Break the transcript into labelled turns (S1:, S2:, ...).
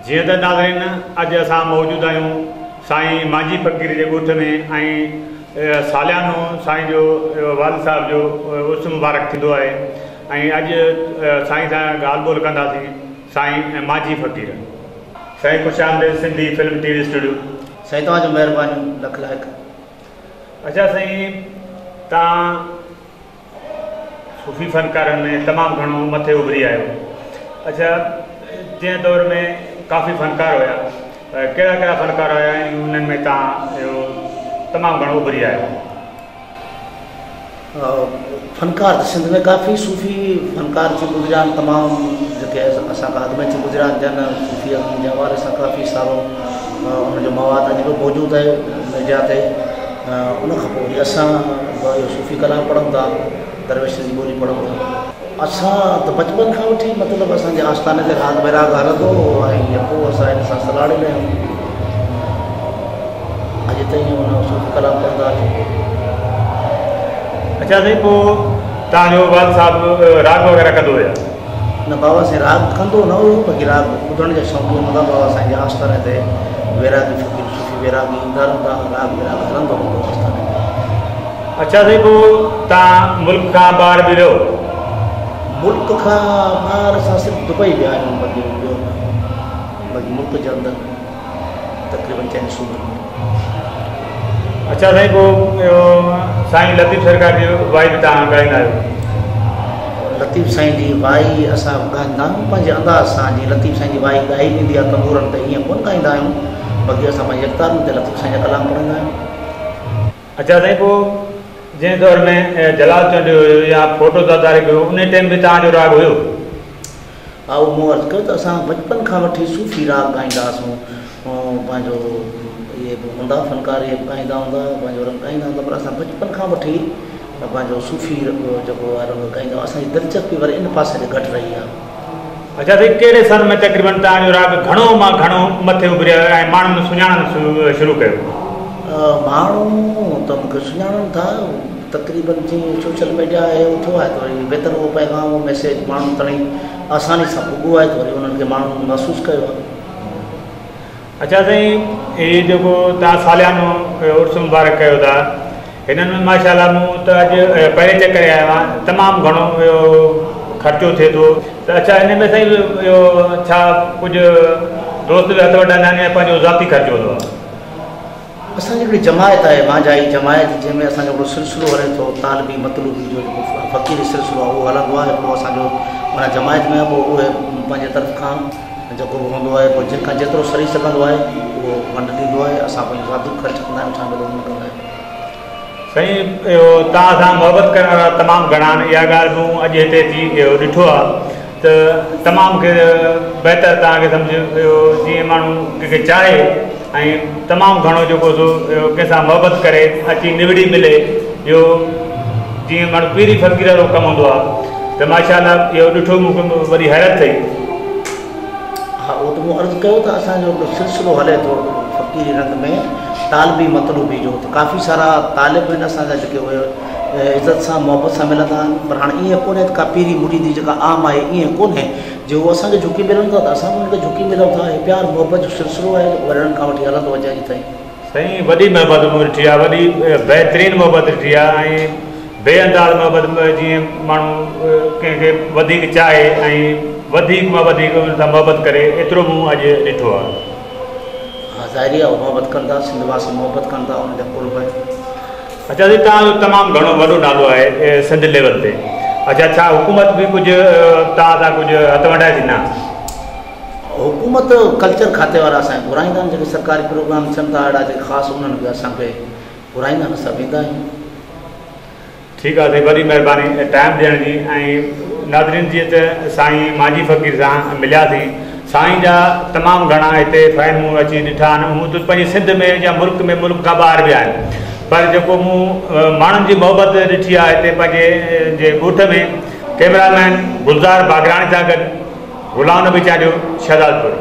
S1: جيئن ته ناظرين اڄ اسان موجود آهيون سائين مانجهي فقير جي ڳوٺ ۾ ۽ ساليانو سائين جو والد صاحب جو عرس مبارڪ ٿيندو آهي ۽ اڄ سائين سان ڳالهه ٻولهه ڪنداسين سائين مانجهي فقير. سائين خوش آمديد Sindhi film T V studio.
S2: سائين توهان جون مهربانيون لک لائق.
S1: اڇا سائين توهان صوفي فنڪارن ۾ تمام گهڻو مٿي اڀري آيو. اڇا جنهن دور ۾ ڪافي فنڪار هيا ڪهڙا ڪهڙا فنڪار هيا ۽ انهن ۾ توهان اهو تمام گهڻو اڀري آيو.
S2: فنڪار ته سنڌ ۾ ڪافي صوفي فنڪار ٿي گذريا آهن تمام جيڪي اسان کان اڳ ۾ ٿي گذريا آهن جن صوفي ازم جي حوالي سان ڪافي سارو ان جو مواد اڄ به موجود آهي ميڊيا تي ان کان پوء وري اسان به اهو صوفي ڪلام پڙهون ٿا درويشن جي ٻولي پڙهون ٿا. اسان ته بچپن کان وٺي مطلب اسان جي آستاني تي راڳ بيراڳ هلندو هو ۽ يڪو اسان ان سان سلهاڙيل آهيون. اڄ تائين ان صوفي ڪلام پڙهندا اچون.
S1: اڇا سائين پوء توهان جو والد صاحب راڳ وغيره ڪندو هيا؟
S2: نه بابا سائين راڳ ڪندو نه هيو باقي راڳ ٻڌڻ جا شوقين هوندا بابا سائين جي آستاني تي ويراڳي فقير صوفي ويراڳي ايندا رهندا ها راڳ ويراڳ هلندو هوندو هو آستاني تي.
S1: اڇا سائين پوء توهان ملڪ کان ٻاهر به ويو؟
S2: ملڪ کان ٻاهر اسان صرف دبئي ويا آهيون باقي ٻيو نه باقي ملڪ جي اندر تقريبن چئن صوبن ۾.
S1: اڇا سائين پوء اهو سائين لطيف سرڪار جي وائي به توهان ڳائيندا آهيو؟
S2: لطيف سائين جي وائي اسان ڳائيندا آهيون پنهنجي انداز سان جيئن لطيف سائين جي وائي ڳائي ويندي آهي تنبورن تي ائين ڪونه ڳائيندا آهيون باقي اسان پنهنجي يڪتارن تي لطيف سائين جا ڪلام پڙهندا آهيون.
S1: اڇا سائين پوء جنهن دور ۾ جلال چانڊيو هيو يا ڦوٽو زرداري هيو انهي ٽيم به توهان جو راڳ هيو؟
S2: ها مون عرض ڪيو ته اسان بچپن کان وٺي صوفي راڳ ڳائيندا هئاسون پنهنجو اهي به هوندا فنڪار اهي به ڳائيندا هوندا پنهنجو رنگ ڳائيندا هوندا پر اسان بچپن کان وٺي پنهنجو صوفي جيڪو آهي رنگ ڳائيندا هئا اسان جي دلچسپي وري ان پاسي ڏي گهٽ رهي آهي.
S1: اڇا سائين ڪهڙي سن ۾ تقريبن توهان جو راڳ گهڻو مان گهڻو مٿي اڀري آيو ۽ ماڻهن سڃاڻڻ شروع ڪيو؟
S2: ماڻهو ته مون کي سڃاڻن ٿا تقريبن جيئن سوشل ميڊيا اهو ٿيو آهي ته وري ويتر اهو پيغام اهو ميسيج ماڻهن تائين آساني سان پڳو آهي ته وري انهن کي ماڻهن محسوس ڪيو آهي.
S1: اڇا سائين هي جيڪو توهان ساليانو عرس مبارڪ ڪيو ٿا هنن ۾ ماشاء الله مون ته اڄ پهرين چڪر آيو آهيان تمام گهڻو اهو خرچو ٿئي ٿو ته اڇا هن ۾ سائين اهو ڇا ڪجهه دوست به هٿ وٽائيندا آهن يا پنهنجو ذاتي خرچو هوندو آهي؟
S2: اسان جي هڪڙي جماعت آهي مانجهائي جماعت جنهن ۾ اسان جو هڪڙو سلسلو هلي ٿو طالبي مطلوبي جو جيڪو فقيري سلسلو آهي اهو هلندو آهي پوء اسان جو ان جماعت ۾ پوء اهي پنهنجي طرف کان جيڪو به هوندو آهي پوء جنهن کان جيترو سري سگهندو آهي اهو ونڊ ڏيندو آهي اسان پنهنجو ذاتي به خرچ ڪندا آهيون شامل ان ۾ ڪندا آهيون.
S1: سائين اهو توهان سان محبت ڪرڻ وارا تمام گهڻا آهن اها ڳالهه مون اڄ هتي اچي اهو ڏٺو آهي ته تمام کي بهتر توهان کي سمجهه اهو جيئن ماڻهو ڪنهن کي چاهي ۽ تمام گهڻو جيڪو سو اهو ڪنهن سان محبت ڪري اچي نوڙي ملي اهو جيئن ماڻهو پيري فقير وارو ڪم هوندو آهي ته ماشاء الله اهو ڏٺو مون کي وڏي حيرت ٿي.
S2: ها اهو ته مون عرض ڪيو ته اسان جو هڪڙو سلسلو هلي ٿو فقيري رنگ ۾ طالبي مطلوبي جو ته ڪافي سارا طالب آهن اسان جا جيڪي اهي عزت سان محبت سان ملندا آهن پر هاڻي ائين ڪونهي ته ڪا پيري مريدي جيڪا عام آهي ائين ڪونهي جي هو اسان کي جهڪي ملن ٿا ته اسان به انهن کي جهڪي ملون ٿا هي پيار محبت جو سلسلو آهي جيڪو وڏڙن کان وٺي هلندو اچي اڄ تائين.
S1: سائين وڏي محبت مون ڏٺي آهي وڏي بهترين محبت ڏٺي آهي ۽ بي انداز محبت جيئن ماڻهو ڪنهن کي وڌيڪ چاهي ۽ وڌيڪ مان وڌيڪ ان سان محبت ڪري ايترو مون اڄ ڏٺو آهي.
S2: ها ظاهري آهي هو محبت ڪن ٿا سنڌ واسي محبت ڪن ٿا انهن جا قرب آهن.
S1: اڇا سائين توهان جو تمام گهڻو وڏو نالو آهي سنڌ ليول تي اڇا ڇا حڪومت به ڪجهه توهان سان ڪجهه هٿ ونڊائي ٿي نه؟
S2: حڪومت ڪلچر کاتي وارا اسان کي گهرائيندا آهن جيڪي سرڪاري پروگرام ٿين ٿا اهڙا جيڪي خاص انهن کي اسان کي گهرائيندا آهن اسان ويندا آهيون.
S1: ٺيڪ آ سائين وڏي مهرباني ٽائيم ڏيڻ جي ۽ ناظرين جيئن ته سائين مانجهي فقير سان ملياسين سائين جا تمام گهڻا هتي فين مون اچي ڏٺا آهن هونء ته پنهنجي سنڌ ۾ يا ملڪ ۾ ملڪ کان ٻاهر به آهن پر جيڪو مون ماڻهن جي محبت ڏٺي آهي هتي پنهنجي جي ڳوٺ ۾ ڪئميرا مين گلزار باگراڻي سان گڏ غلام نبي چانڊيو شهدادپور.